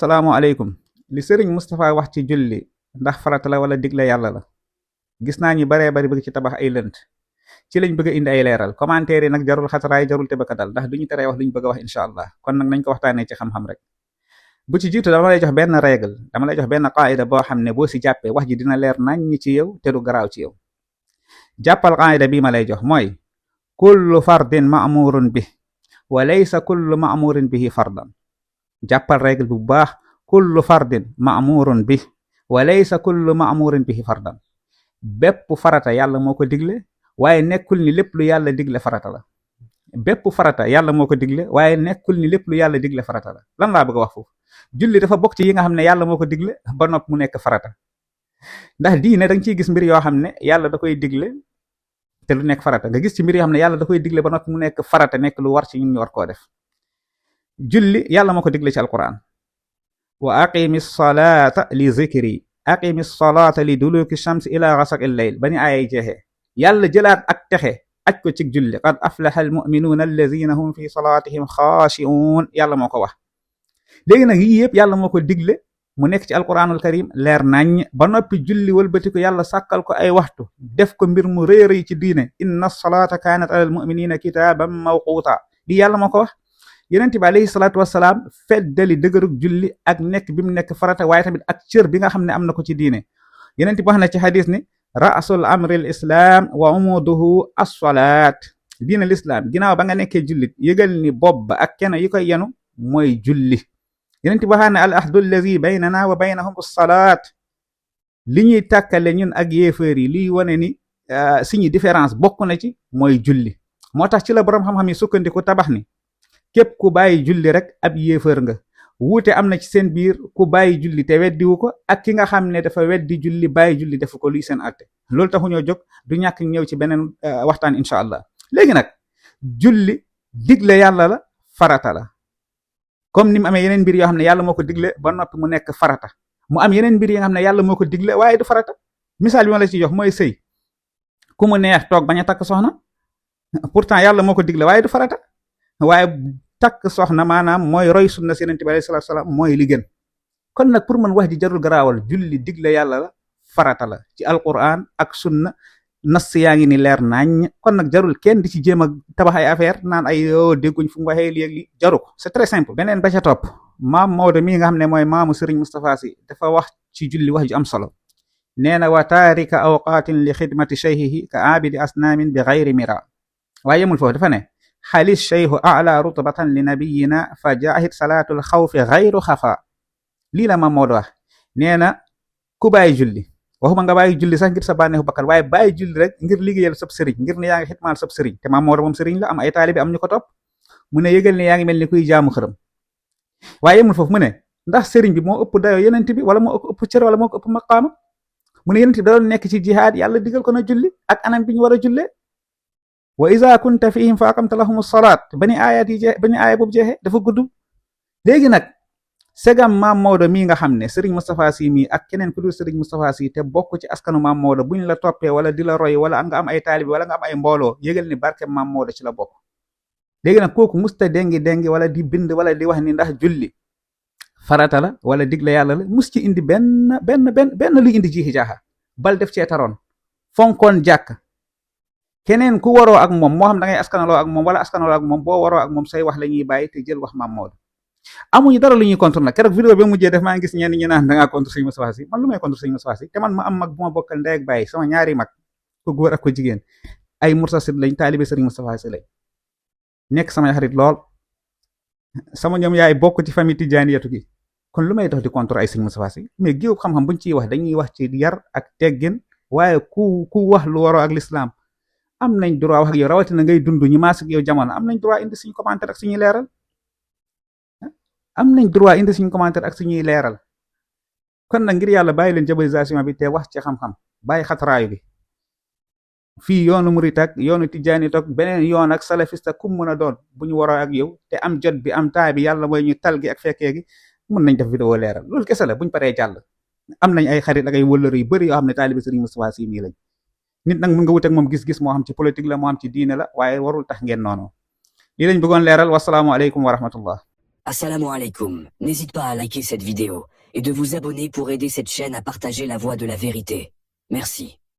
salaamaaleykum li sëriñ Moustapha wax ci julli ndax farata la wala digle yàlla la gis naa ñi baree bari bëgg ci tabax ay lënt ci lañ bëgg a indi ay leeral commentaire yi nag jarul xataraay jarul te bëgg dal ndax duñu teree wax luñ bëgg a wax incha allah kon nag nañ ko waxtaanee ci xam-xam rek. bu ci jiitu dama lay jox benn règle dama lay jox benn qaida boo xam ne boo si jàppee wax ji dina leer nañ ñi ci yow te du garaaw ci yow. jàppal qaida bii ma lay jox mooy kullu fardin ma'murun bi wa laysa kullu ma'murin bihi fardan. jàppal règle bu baax kullu fardin ma'murun bi wa laysa kullu ma'murin bihi fardan. bépp farata yàlla moo ko digle waaye nekkul ni lépp lu yàlla digle farata la. bépp farata yàlla moo ko digle waaye nekkul ni lépp lu yàlla digle farata la. lan laa bëgg a wax foofu julli dafa bokk ci yi nga xam ne yàlla moo ko digle ba nopp mu nekk farata ndax diine da nga ciy gis mbir yoo xam ne yàlla da koy digle te lu nekk farata nga gis ci mbir yoo xam ne yàlla da koy digle ba nopp mu nekk farata nekk lu war ci ñun ñu war koo def. julli yàlla moo ko digle ci alquran wa aqimi salata li zikri aqimi salata li duluki shams ila ghasaqil layl bani aayay jeexee yàlla jëlaat ak texe aj ko ci julli qad aflaha al mu'minuna alladhina hum fi salatihim khashi'un yàlla moo ko wax. léegi nag yii yëpp yàlla moo ko digle mu nekk ci alquranul karim leer nañ ba noppi julli wëlbati ko yàlla sàkkal ko ay waxtu def ko mbir mu rëy rëy ci diine inna salata kanat alal mu'minina kitaban mawquta di yàlla moo ko wax. yonent bi alayhi salaatu wasalaam feddali dëgërug julli ak nekk bi mu nekk farata waaye tamit ak cër bi nga xam ne am na ko ci diine. yonent bi wax na ci xadis ni ra'sul amril islam wa umuduhu as-salaat diine l'islam ginnaaw ba nga nekkee jullit yëgal ni bopp ba ak kenn yi koy yenu mooy julli. yonent bi waxaa ne al ahdu allazi baynana wa baynahum as-salaat li ñuy tàkkale ñun ak yéeféer yi liy wane ni suñu différence bokk na ci mooy julli. moo tax ci la boroom xam-xam yi sukkandiku tabax ni képp ku bàyyi julli rek ab yéefar nga wuute am na ci seen biir ku bàyyi julli te weddiwu ko ak ki nga xam ne dafa weddi julli bàyyi julli defu ko luy seen àtte loolu taxu ñoo jóg du ñàkk ñëw ci beneen waxtaan incha allah. léegi nag julli digle yàlla la farata la comme ni mu amee yeneen mbir yoo xam ne yàlla moo ko digle ba noppi mu nekk farata mu am yeneen mbir yi nga xam ne yàlla moo ko digle waaye du farata. misaal bi ma la ci jox mooy sëy ku mu neex toog bañ a takk soxna pourtant yàlla moo ko digle waaye du farata waaye takk soxna maanaam mooy roy sunna si yonent bi alayhi salaatu salaam mooy li gën. kon nag pour man wax ji jarul garaawal julli digle yàlla la farata la ci alquran ak sunna nas yaa ngi ni leer nañ kon nag jarul kenn di ci jéem a tabax ay affaire naan ay dégguñ fu mu waxee léegi jaru ko c'est très simple. beneen ba ca topp maam Maodo mii nga xam ne mooy maamu Serigne Moustapha Sy dafa wax ci julli wax ju am solo nee na wa taarika awqaatin li xidmati shayhihi ka abidi asnaamin bi gayri mira waaye yemul foofu dafa ne xalis cheikhu ala rutbatan li nabiyina fa jaahid salaatul xawfi xayru xafa. lii la ma moo wax nee na ku bàyyi julli waxuma nga bàyyi julli sax ngir sa bànneexu bakkan waaye bàyyi julli rek ngir liggéeyal sab sëriñ ngir ne yaa ngi xitmaal sab sëriñ te maam moo moom sëriñ la am ay taalibi am ñu ko topp mu ne yëgal ne yaa ngi mel ni kuy jaamu xërëm. waaye yemul foofu mu ne ndax sëriñ bi moo ëpp dayoo yenent bi wala moo ëpp cër wala moo ko ëpp maqaama mu ne yenent bi da doon nekk ci jihaad yàlla digal ko na julli ak anam bi ñu war a jullee wa iza kunta fihim fa aqamta lahum as-salaat bani aayat yi jeex bani aaya boobu jeexee dafa gudd. léegi nag segam maam Maodo mii nga xam ne Serigne Moustapha Sy mii ak keneen ku dul Serigne Moustapha Sy te bokk ci askanu maam Maodo buñ la toppee wala di la roy wala nga am ay taalibi wala nga am ay mbooloo yëgal ni barke maam Maodo ci la bokk. léegi nag kooku musta dengi wala di bind wala di wax ni ndax julli farata la wala digle yàlla la mus ci indi benn lu indi jiixi jaaxa bal def cee taroon fonkoon jàkk. keneen ku waroo ak moom moo xam da ngay askanaloo ak moom wala askanaloo ak moom boo waroo ak moom say wax la ñuy bàyyi te jël wax maam Maodo amuñu dara lu ñuy contre nag keroog vidéo bi mujjee def maa ngi gis ñenn ñi naan da ngaa contre Serigne Moustapha Sy man lu may contre Serigne Moustapha Sy te man ma am mag bu ma bokkal ndey ak bàyyi sama ñaari mag ko góor ak ko jigéen ay murtasid lañ taalibe Serigne Moustapha Sy lañ nekk sama xarit lool sama ñoom yaay bokk ci famille Tijaaniyatu gi kon lu may dox di contre ay Serigne Moustapha Sy mais géew xam-xam buñ ciy wax dañuy wax ci yar ak teggin waaye ku wax lu waroo ak l'islam am nañ droit wax ak yow rawatina ngay dund ñu maas ak yow jamono am nañ droit indi suñu commentaire ak suñuy leeral kon nag ngir yàlla bàyyi leen diabolisation bi te wax ci xam-xam bàyyi xataraayu bi fii yoonu murit ak yoonu tijaani toog beneen yoon ak salafiste kum mën a doon bu ñu waroo ak yow te am jot bi am taay bi yàlla mooy ñu tal gi ak fekkee gi mën nañ def vidéo leeral loolu kese la buñ paree jàll. am nañ ay xarit ak ay wëllër yu bëri yoo xam ne taalibe Serigne Moustapha Sy mii lañ nit nag mën nga wut ak moom gis-gis moo xam ci politique la moo xam ci diine la waaye warul tax ngeen noonu lii lañ bëggoon leeral wasalaamu aleykum wa rahmatullah. Assalamu alaikum. N'hésite pas à liker cette vidéo et de vous abonner pour aider cette chaîne à partager la voix de la vérité. Merci.